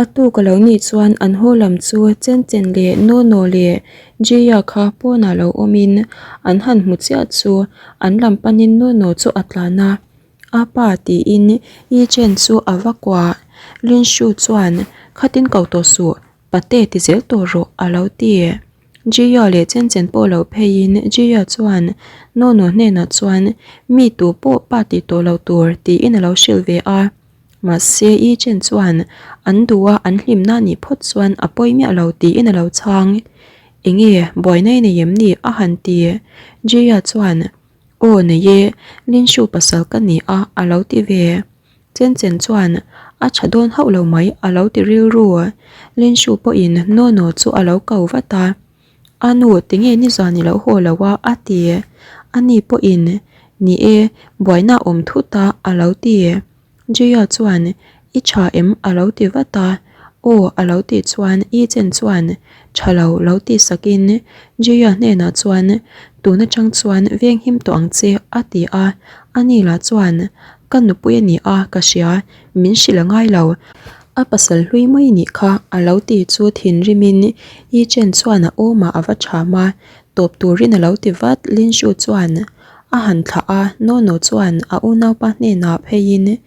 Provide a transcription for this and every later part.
A tuk a lo nih chuan an haw lam chu Chen Chen leh Nono leh Jia kha pawnah lo awmin an han hmu chiah chu an lam panin Nono chu a tlan a, A pa tiin Yi Chen chu a va kuah. Lin Shu chuan, Khatin ko tawh suh, pate ti zel tawh rawh a lo ti. Jia leh Chen Chen pawh lo pheiin Jia chuan Nono hnenah chuan, Mi tu pawh pa ti tawh lo tur tiin a lo hrilh ve a. Mahse, Yi Chen chuan an duh a an hlimna nih phawt chuan a pawi miah lo tiin a lo chhang. Enge buaina i nei em ni? a han ti. Jia chuan, Aw nei e, Linshu pasal ka ni a a lo ti ve. Chen Chen chuan, A tha dawn hauh lo mai a lo ti rilru. Linshu pawhin Nono chu a lo ko vat a. A nu, tinge nizan i lo haw lo a? a ti. Ani pawhin, Ni e, buaina a awm thut a, a lo ti. Jia chuan, I tha em? a lo ti vat a. Aw, a lo tih chuan Yi Chen chuan, Tha lo, lo ti sakin Jia hnenah chuan, Tun atang chuan veng him tawh ang che, a ti a. Ani lah chuan, Ka nupui a ni a, ka hria, min hrilh a ngai lo. A pasal hlui mai nih kha a lo ti chu thinrimin Yi Chen chuan a awmah a va cham a, tawp turin a lo ti vat. Lin Shu chuan a han thlah a, Nono chuan a unaupa hnenah pheiin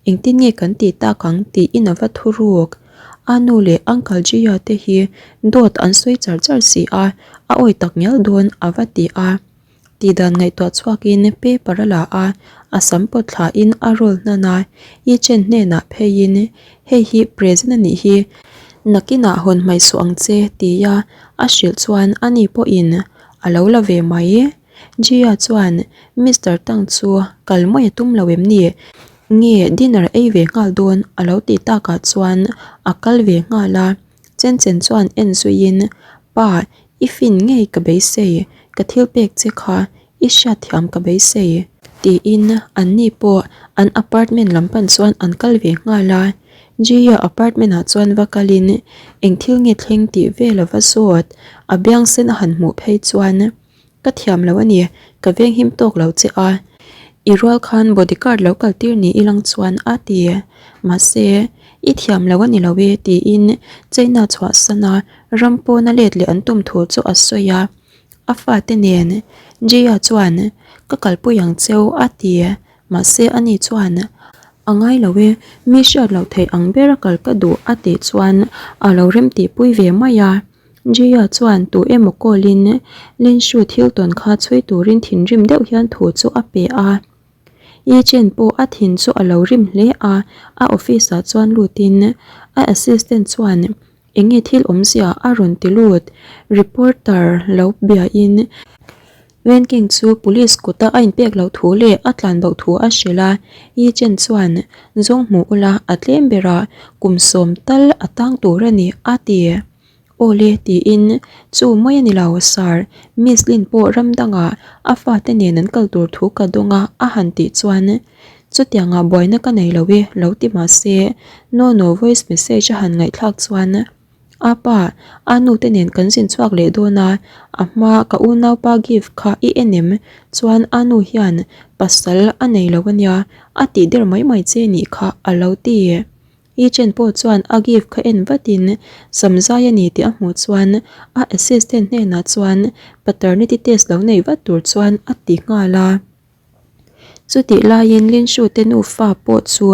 engtin nge kan tih tak ang tiin a va thu ruk. A nu leh Uncle Jia te hi dawt an sawi char char si a, a awi tak ngial dawn a va ti a. Tihdan ngaihtuah chhuakin paper a la a, a sam pawt thlain a roll hnan a, Yi Chen hnenah pheiin, Hei hi present a nih hi, nakinah hawn hmaih suh ang che tia a hrilh chuan ani pawhin a lo la ve mai. Jia chuan Mister Tang chu kal mai a tum lo em ni? Nge dinner ei ve nghal dawn a lo tih takah chuan a kal ve nghal a. Chen Chen chuan en zuiin, Pa, i fin ngei ka beisei, ka thil pek che kha i hriatthiam ka beisei, tiin anni pawh an apartment lam pan chuan an kal ve nghal a. Jia apartment ah chuan va kalin eng thil nge thleng tih vel a va zawt, a biang sen a han hmuh phei chuan Ka thiam lo a ni, ka veng him tawk lo che a. I rual khan bodyguard lo kal tir ni ilang chuan a ti. Mahse, i thiam lo a ni lo e tiin China chhuahsan a ram pawna let leh an tum thu chu a sawi a. A fate nen Jia chuan ka kalpui ang cheu a ti. Mahse, ani chuan a ngai lo e, mi hriat loh theih ang bera kal ka duh a tih chuan a lo remtihpui ve mai a. Jia chuan tu emaw call in Lin Shu thil tawn kha chhui turin thinrim deuh hian thu chu a pe a. Yi Chen pawh a thin chu a lo rim hle a, a office ah chuan lut in a assistant chuan eng nge thil awmzia a rawn ti lut. Reporter lo bia in Wen King chu police kuta a inpek loh thu leh a tlan bo thu a hrilh a, Yi Chen chuan zawng hmuh ula a tlem berah kum sawm tal a tang tur a ni a ti. Aw le tiin chu mai a ni lo sir, Miss Lin pawh ram dangah a fate nen an kal tur thu ka dawng a a han tih chuan chutiangah buaina ka nei lo e lo ti mah se Nono voice message a han ngaihthlak chuan A pa, a nu te nen kan zin chhuak leh dawn a, a hma ka unaupa gift kha i en em? Chuan a nu hian pasal a nei lo ania, a tih der mai mai che nih kha a lo ti. I chen pawh chuan a gift kha en vatin samzai a ni tih a hmuh chuan a assistant hnenah chuan paternity test lo nei vat tur chuan a ti nghal a. Chutih laiin Linshu te nufa pawh chu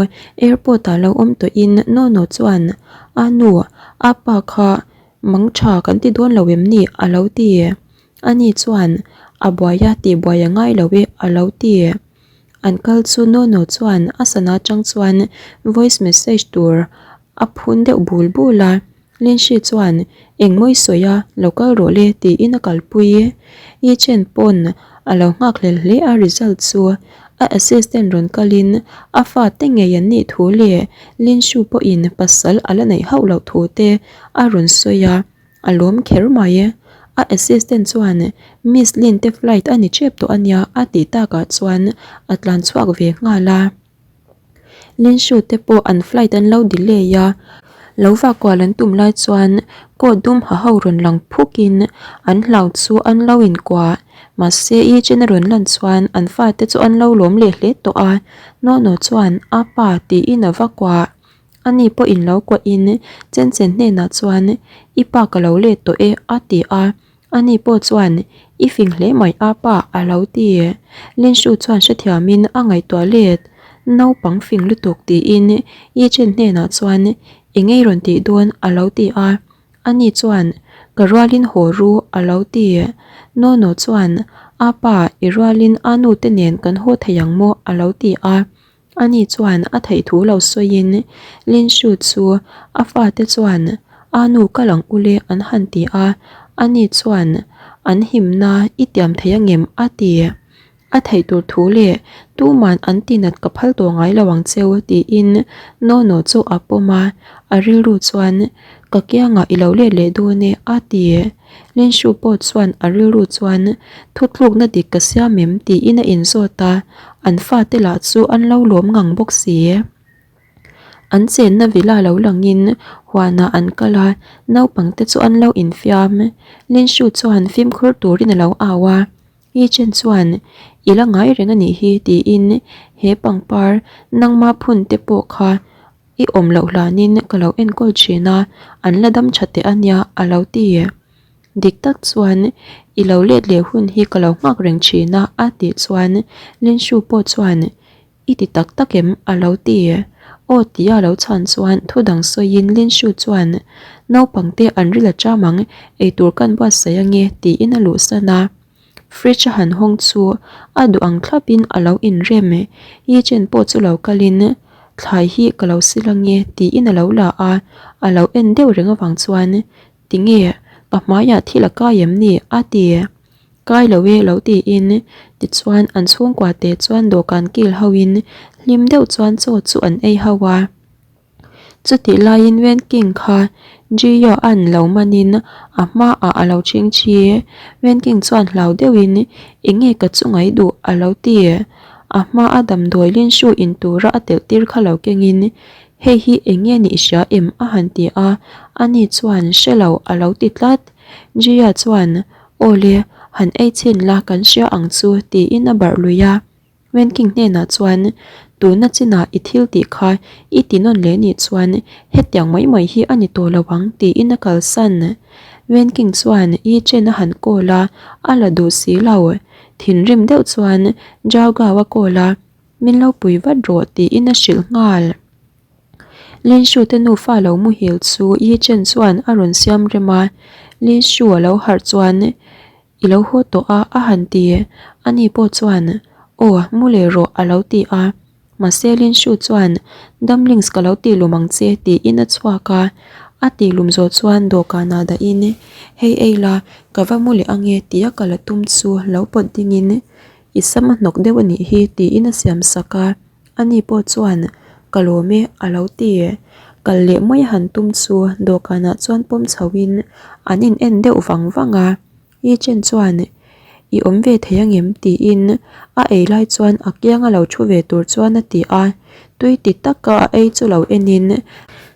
airport ah lo awm tawhin Nono chuan a nu a pa kha mang tha kan ti dawn lo em ni a lo ti. Ani chuan a buai a tih buai a ngai lo e a lo ti. An kal chu Nono chuan a sana atang chuan voice message tur a phun deuh bul bul a. Lindsay chuan eng mawi sawi a lo kal rawh le tiin a kalpui. Yi Chen pawn a lo nghak hlel hle a result chu a assistant rawn kalin a fate ngei an nih thu leh Linshu pawhin pasal a la neih hauh loh thu te a rawn sawi a, a lawm kher mai. A assistant chuan Miss Lin te flight a ni tep tawh a nia a tih takah chuan a tlan chhuak ve nghal a. Linshu te pawh an flight an lo delay a, lo vah kual an tum lai chuan coat dum ha ho rawn lang phuk in an hlau chu an lo inkuah. Mahse i chen a rawn lan chuan an fate chu an lo lawm leh hle tawh a, Nono chuan a pa tiin a va kuah. Ani pawhin lo kuahin Chen Chen hnenah chuan, I pa ka lo let tawh e, a ti a. Ani pawh chuan, I fing hle mai a pa, a lo ti. Lin Shu chuan hrethiamin a ngaihtuah let, Naupang fing lutuk tiin Yi Chen hnenah chuan, Eng ei rawn tih dawn? a lo ti a. Ani chuan, Ka rualin haw ru, a lo ti. Nono chuan, A pa, i rualin a nu te nen kan haw thei ang maw? a lo ti a. Ani chuan a theih thu lo sawiin Lin Shu chu a fate chuan a nu kal ang ule an han ti a, ani chuan an himna i tiam thei angem a ti. A theih tur thu leh tuman an tinat ka phal tawh ngai lo ang cheu tiin Nono chu a pawm a, a rilru chuan ka kiangah i lo let leh dawn e a ti. Linshu pawh chuan a rilru chuan thutlukna dik ka siam em tiin a inzawt a, an fate lah chu an lo lawm ngang bawk si. An chenna villa lo langin huanah an kal a, naupangte chu an lo infiam. Linshu chuan fimkhur turin a lo au a, Yi Chen chuan I la ngai reng a nih hi tiin he pangpar nangma phun te pawh kha I awm loh hlanin ka lo enkawl thin a, an la dam tha teh a nia a lo ti. Dik tak chuan i lo let leh hun hi ka lo nghak reng thin a a tih chuan Linshu pawh chuan I ti tak tak em? a lo ti. Aw tia a lo chhan chuan thu dang sawiin Linshu chuan Naupangte an ril a cham ang, eitur kan buatsaih ange tiin a luhsan a. Fridge a han hawng chu a duh ang thlapin a lo inrem. Yi Chen pawh chu lo kalin, Thlai hi ka lo sil ange tiin a lo la a, a lo en deuh reng avang chuan, Tinge, ka hmaiah thil a kai em ni? a ti. Kai lo e lo tiin, tichuan an chhungkua te chuan dawhkan kil hoin hlim deuh chuan chaw chu an ei ho a. Chutih laiin Wen King kha Jio an lo manin a hmaah a lo ching thi. Wen King chuan hlau deuhin Enge ka chu ngai duh a lo ti. A hmaa damdawi Linshu in tura a telh tir kha lo kengin Hei hi enge nih hria em a han ti a, ani chuan hre lo a lo ti tlat. Jia chuan Awle, han ei chhin la kan hria ang chu tiin a barh lui a. Wenking hnenah chuan, Tuna chinah i thil tih kha i ti nawn leh nih chuan hetiang mai mai hi a ni tawh lo ang tiin a kalsan. Wenking chuan Yi Chen a han call a, a la duh si lo. Thinrim deuh chuan Zhao Gao a call a, Min lo pui vat rawh tiin a hrilh nghal. Lin Shu te nufa lo muhil chu Yi Chen chuan a rawn siam rem a, Lin Shu a lo harh chuan I lo haw tawh a, a han ti. Ani pawh chuan, Aw, mu leh rawh, a lo ti a. Mahse Lin Shu chuan, Dumplings ka lo tih lum ang che, tiin a chhuak a. A tih lum zawh chuan dawhkanah dahin, Hei ei la, ka va mu leh ange, tia ka la tum chu lo pawt dingin, I sam a hnawk deuh a nih hi, tiin a siam sak a. Ani pawh chuan, Ka lawm e, a lo ti. Kal leh mai a han tum chu dawhkanah chuan pawm chhoin an in en deuh vang vang a. Yi Chen chuan, I awm ve thei angem? tiin a ei lai chuan a kianga lo thu ve tur chuan a ti a. Tui ti taka a ei chu lo enin,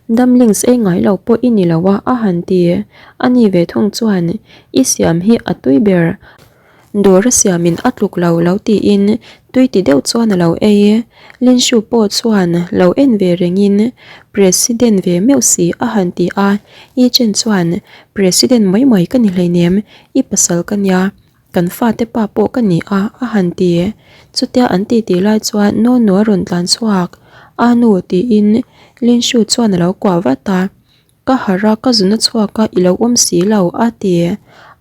Dumplings ei ngai lo pawh i ni lo a, a han ti. Ani ve thung chuan, I siam hi a tui ber. Dawr a siamin a tluk lo lo tiin tui ti deuh chuan a lo ei. Linshu pawh chuan lo en ve rengin President ve meuh si a han ti a, Yi Chen chuan President mai mai ka ni hleinem, i pasal ka nia, kan fate pa pawh ka ni a a han ti. Chutia an titi lai chuan Nono a rawn tlan chhuak, A nu tiin Linshu chuan a lo kuah vat a. Ka harh a, ka zun a chhuak a, i lo awm si lo, a ti.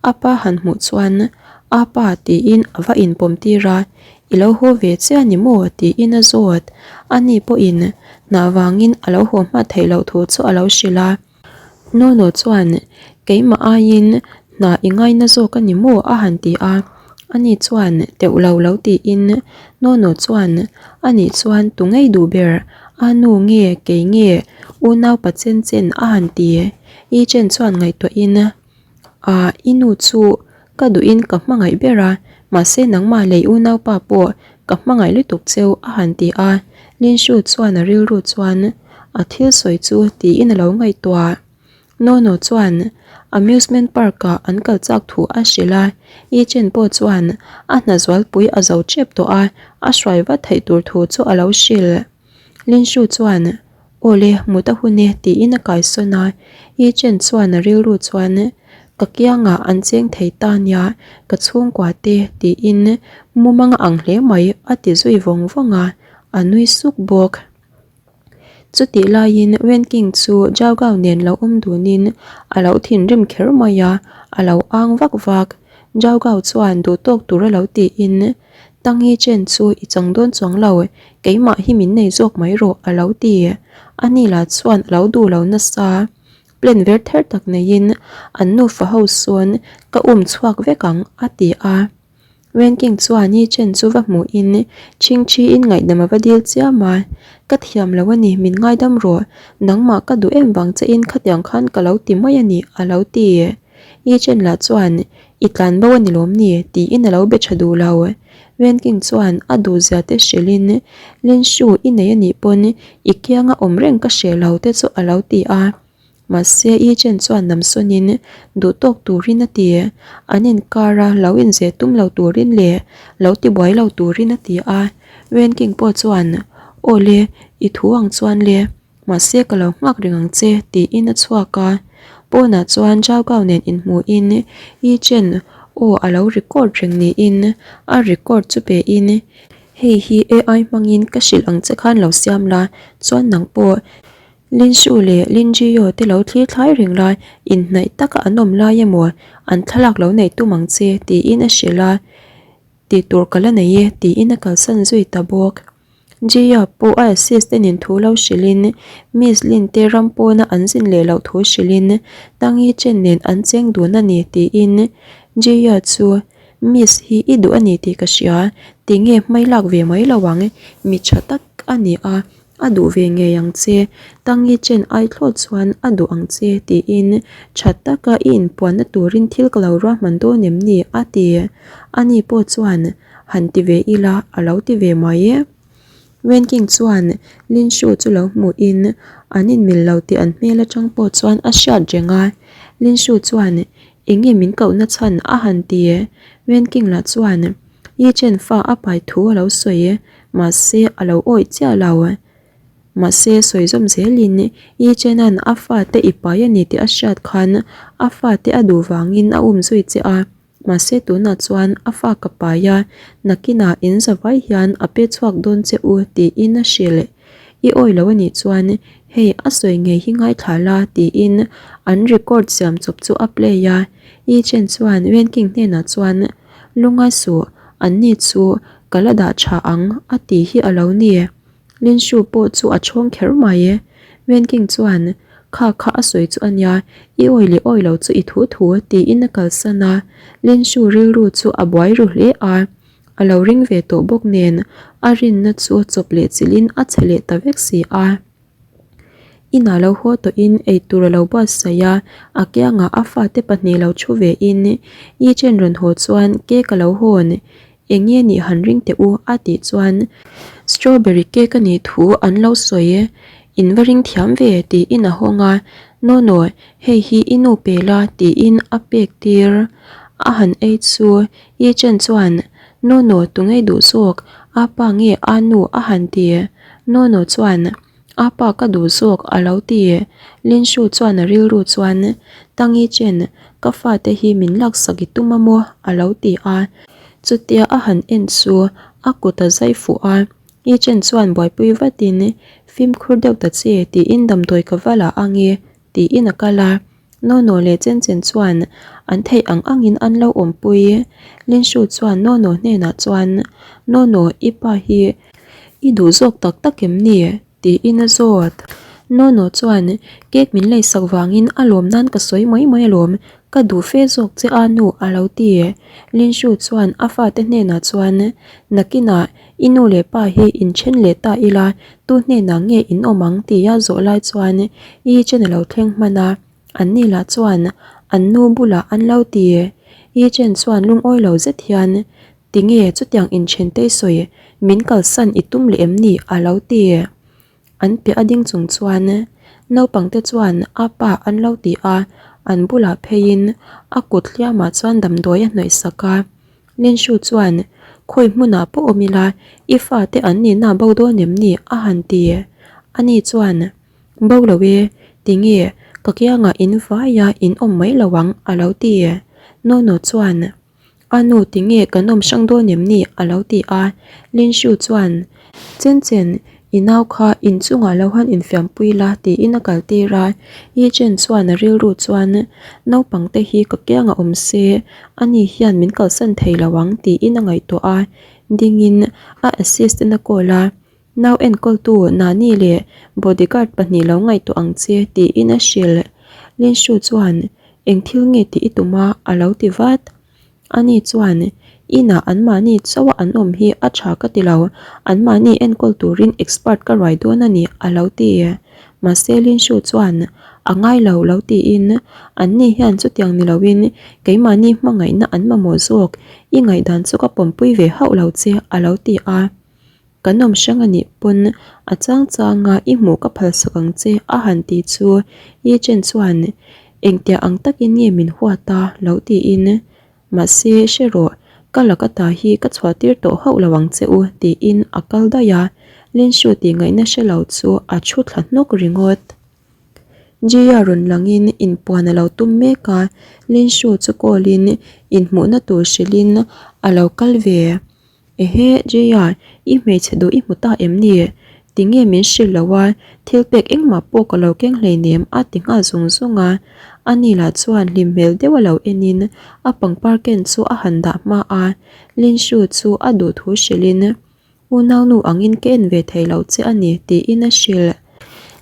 A pa han hmuh chuan, A pa, tiin a va inpawm tir a, I lo haw ve chiah ni maw? tiin a zawt. Ani pawhin hna vangin a lo haw hmat theih loh thu chu a lo hrilh a. Nono chuan, Keimah aiin hna i ngaina zawk a ni maw? a han ti a. Ani chuan, Teuh lo lo tiin Nono chuan, Anih chuan tu ngei duh ber? A nu nge kei nge unau pa chen chen a han ti? Yi Chen chuan ngaihtuahin, Ah, i nu chu ka duhin ka hmangaih ber a, mahse nangmah lei unaupa pawh ka hmangaih lutuk cheu a han ti a. Lin Shu chuan a rilru chuan a thil sawi chu tiin a lo ngaihtuah. Nono chuan amusement park ah an kal chak thu a hrilh a, Yi Chen pawh chuan a hna zualpui a zo tep tawh a, a hruai vat theih tur thu chu a lo hrilh. Lin Shu chuan, Awle, mut a hun e tiin a kaisawn a, Yi Chen chuan a rilru chuan Ka kiangah an cheng thei ta nia, ka chhungkua te tiin mumang a ang hle mai a ti zui vawng vawng a, a nui suk bawk. Chutih laiin Wen King chu Zhao Gao nen lo awm dunin a lo thinrim kher mai a, a lo ang vak vak. Zhao Gao chuan duh tawk tur a lo tiin, Tang Yi Chen chu i chang dawn chuang lo, keimah hi min nei zawk mai rawh a lo ti. Ani lah chuan a lo duh lo nasa. Plan ver ther tak neiin an nufa ho sawn ka um chhuak vek ang a ti a. Wenking chuan Yi Chen chu va hmuhin Chhingchhiin ngaihdam a va dil chiam a, Ka thiam lo a ni, min ngaidam rawh. Nangmah ka duh em vang che in khatiang khan ka lo ti mai a ni, a lo ti. Yi Chen lah chuan, I tlan bo a ni lawm ni? tiin a lo be tha duh lo. Wenking chuan a duhzia te hrilhin, Lin Shu i nei a nih pawn i kianga awm reng ka hreh lo te chu a lo ti a. Mahse, Yi Chen chuan namsawnin duh tawk turin a ti. An inkara lo inzeh tum lo turin leh lo tibuai lo turin a ti a. Wen King pawh chuan, Aw le, i thu ang chuan le. Mahse, ka lo nghak reng ang che, tiin a chhuak a. Pawnah chuan Zhao Gao nen inhmuhin Yi Chen aw a lo record reng niin a record chu pein, Hei hi AI hmangin ka hrilh ang che khan lo siam la, chuan nang pawh Lin Shu leh Lin Jio te lo thlir thlai reng lai, inhnaih taka an awm lai emaw an thlalak lo neih tum ang che tiin a hrilh a, tih tur ka la nei e tiin a kalsan zui ta bawk. Jia pawh a assistant in thu lo hrilhin Miss Lin te ram pawna an zin leh loh thu hrilhin Tang Yi Chen nen an cheng dun a ni tiin Jia chu Miss hi i duh a ni tih ka hria, tinge hmai lak ve mai lo ang, mi tha tak a ni a. A duh ve ngei ang che, Tangi chen ai thlawt chuan a duh ang che tiin tha taka i inpuanna turin thil ka lo ruahman dawn em ni? a ti. Ani pawh chuan han ti ve ila a lo ti ve mai e. Wen King chuan Lin Shu chu lo hmuhin an inmil lo tih an hmel atang pawh chuan a hriat reng a. Lin Shu chuan eng nge min kohna chhan a han ti. Wen King lah chuan Yi Chen fa a pai thu a lo sawi. Mahse, a lo awih chiah lo. Mahse, sawi zawm zelin Yi Chena'n a fate i pai a ni tih a hriat khan a fate a duh vangin a um zui che a. Mahse, tunah chuan a fa ka pai a, nakinah in zavai hian a pe chhuak dawn che u tiin a hrilh. I awih lo a nih chuan hei a sawi ngei hi ngaithla la tiin an record siam chawp chu a play a. Yi Chen chuan Wen King hnenah chuan Lungai suh, anni chu Ka la dah tha ang a tih hi a lo ni. Lin Shu pawh chu a chhawng kher mai. Wen King chuan, Kha kha a sawi chu a nia, i awi leh awi lo chu i thu thu tiin a kalsan a. Lin Shu rilru chu a buai ru hle a, a lo ring ve tawh bawk nen a rinna chu chawp leh chilhin a chhe leh ta vek si a. Inah lo haw tawhin eitur a lo buatsaih a, a kiangah a fate pahnih lo thu vein Yi Chen rawn haw chuan cake a lo hawn, Eng nge nih han ring teh u a tih chuan strawberry cake a nih thu an lo sawi, In va ring thiam ve tiin a hawng a, No no, hei hi i nu pe la tiin a pek tir a han ei chu Yi Chen chuan No no tungei duh zawk a pa nge a nu a han ti. Nono chuan, A pa ka duh zawk a lo ti. Lin Shu chuan a rilru chuan, Tangi Chen, ka fate hi min laksak i tum a maw? a lo ti a. Chutia a han en chu a kut a zai fuh a. Yi Chen chuan buaipui vatin, Fimkhur deuh ta che tiin damdawi ka va la ang e, tiin a kal a. Nono leh Chen Chen chuan an theih ang angin an lo awmpui. Lin Shu chuan Nono hnenah chuan, Nono, i pa hi i duh zawk tak tak em ni? tiin a zawt. Nono chuan, Cake min leisak vangin a lawm nan ka sawi mai mai alawm, ka duh fe zawk che a nu a lo ti. Lin Shu chuan a fate hnenah chuan, Nakinah i nu leh pa hi inthen leh ta ila, tu hnenah nge in awm ang tia zawh lai chuan Yi Chen a lo thleng hman a, anni lah chuan an nu bulah an lo ti. Yi Chen chuan lungawi lo zet hian, Tinge chutiang inthen te i sawi, min kalsan i tum leh em ni? a lo ti. An piah a ding chung chuan naupang te chuan a pa an lo ti a, an bulah pheiin a kut hliamah chuan damdawi a hnawih sak a. Lin Shu chuan, Khawi hmunah pawh awm ila, i fate an nihna bo dawn em ni? a han ti. Ani chuan. Bo lo e, tinge ka kiangah in vaia in awm mai lo ang a lo ti. Nono chuan, A nu tinge kan awm hrang dawn em ni? a lo ti a. Lin Shu chuan, Chen Chen, i nau kha inchungah lo han infiampui la tiin a kaltir a. Yi Chen chuan a rilru chuan, Naupangte hi ka kiangah awm se, ani hian min kalsan thei lo ang tiin a ngaihtuah a. Dingin a assistant a call a. Nau enkawltu Nani leh bodyguard pahnih lo ngaihtuah ang che tiin a hrilh. Lin Shu chuan, Eng thil nge tih i tum a? a lo ti vat. Ani chuan, Inah anmahni chauha an awm hi a tha ka ti lo, anmahni enkawl turin expert ka ruai dawn a ni a lo ti. Mahse Lin Shu chuan, A ngai lo lo tiin, Anni hian chutiang ni loin keimahni hmangaihna an mamawh zawk, i ngaihdan chu ka pawmpui ve hauh lo che a lo ti a. Kan awm hrang a nih pawn a chang changa i hmuh ka phalsak ang che a han ti chu Ye Chen chuan engtiah ang takin nge min huat a lo tiin mahse hre rawh ka laka ta hi ka chhuah tir tawh hauh lo ang che u tiin a kal daih a Lin Shu tih ngaihna hre lo chu a thu thla hnawk ringawt. Jia rawn langin inpuan a lo tum mek a Lin Shu chu call in inhmuhna tur hrilhin a lo kal ve. Ehe, Jaya, i hmeichhe duh i hmu ta em ni? Tinge min hrilh lo a, thil pek engmah pawh ka lo keng hleinem a ti nghal zung zung a. Ani lah chuan hlim hmel deuh a lo enin a pangpar ken chu a han dah hma a, Lin Shu chu a duh thu hrilhin, Unaunu angin ka en ve thei lo che a ni tiin a hrilh.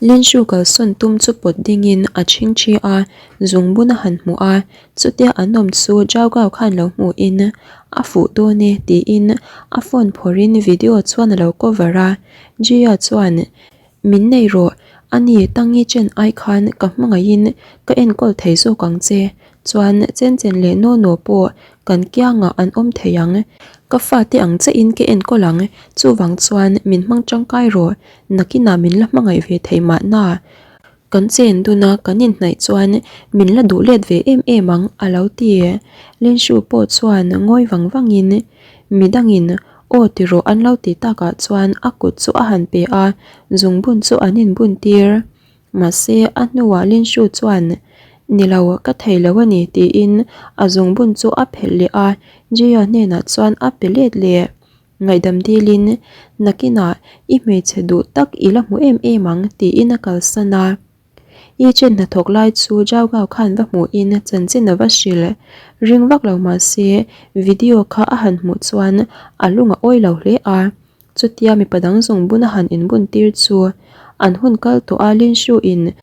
Lin Shu kalsawn tum chu pawt dingin a chhingchhi a, zungbun a han hmu a, chutia an awm chu Zhao Gao khan lo hmuhin a fuh dawn e tiin a phone phawrhin video chuan a lo cover a, Jia chuan Min nei rawh, ani Tangi Chen ai khan ka hmangaihin ka enkawl thei zawk ang che, chuan Chen Chen leh Naw Naw pawh kan kiangah an awm thei ang, ka fate ang chiahin ka enkawl ang, chuvang chuan min hmang tangkai rawh, Nakinah min la hmangaih ve thei mahna, kan chen dun a kan inhnaih chuan min la duh let ve em em ang a lo ti. Linshu pawh chuan ngawi vang vangin midangin aw ti rawh an lo ti takah chuan a kut chu a han pe a, zungbun chu an inbun tir. Mahse a hnuah Linshu chuan ni lo ka thei lo a ni tiin a zungbun chu a phelh leh a, Jia hnenah chuan a pe let leh. Ngaihdam dilin, Nakinah i hmeichhe duh tak i la hmu em em ang, tiin a kalsan a. I chen hnathawk lai chu Zhao Gao khan va hmuhin chanchin a va hrilh. Ring vak lo mah se, video kha a han hmuh chuan a lung a awi lo hle a. Chutia mipa dang zungbun a han inbun tir chu an hun kal tawh a Lin Shu in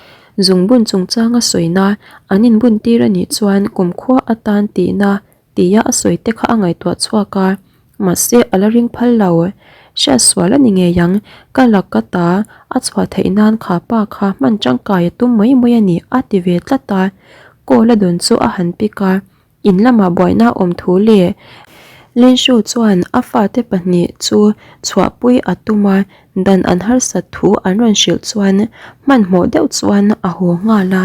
zungbun chungchang a sawina an inbun tir a nih chuan kumkhua atan tihna Tia a sawi te kha a ngaihtuah chhuak a, mahse a la ring phal lo. Hriatsual a ni ngei ang, ka lak ka ta a chhuah theih nan kha pa kha hman tangkai a tum mai mai a ni a ti ve tlat a. Call a dawn chu a han pick a, in lamah buaina a awm thu leh Linshu chuan a fate pahnih chu chhuahpui a tum a, dan an harsat thu an rawn hrilh chuan hmanhmawh deuh chuan a haw nghal a.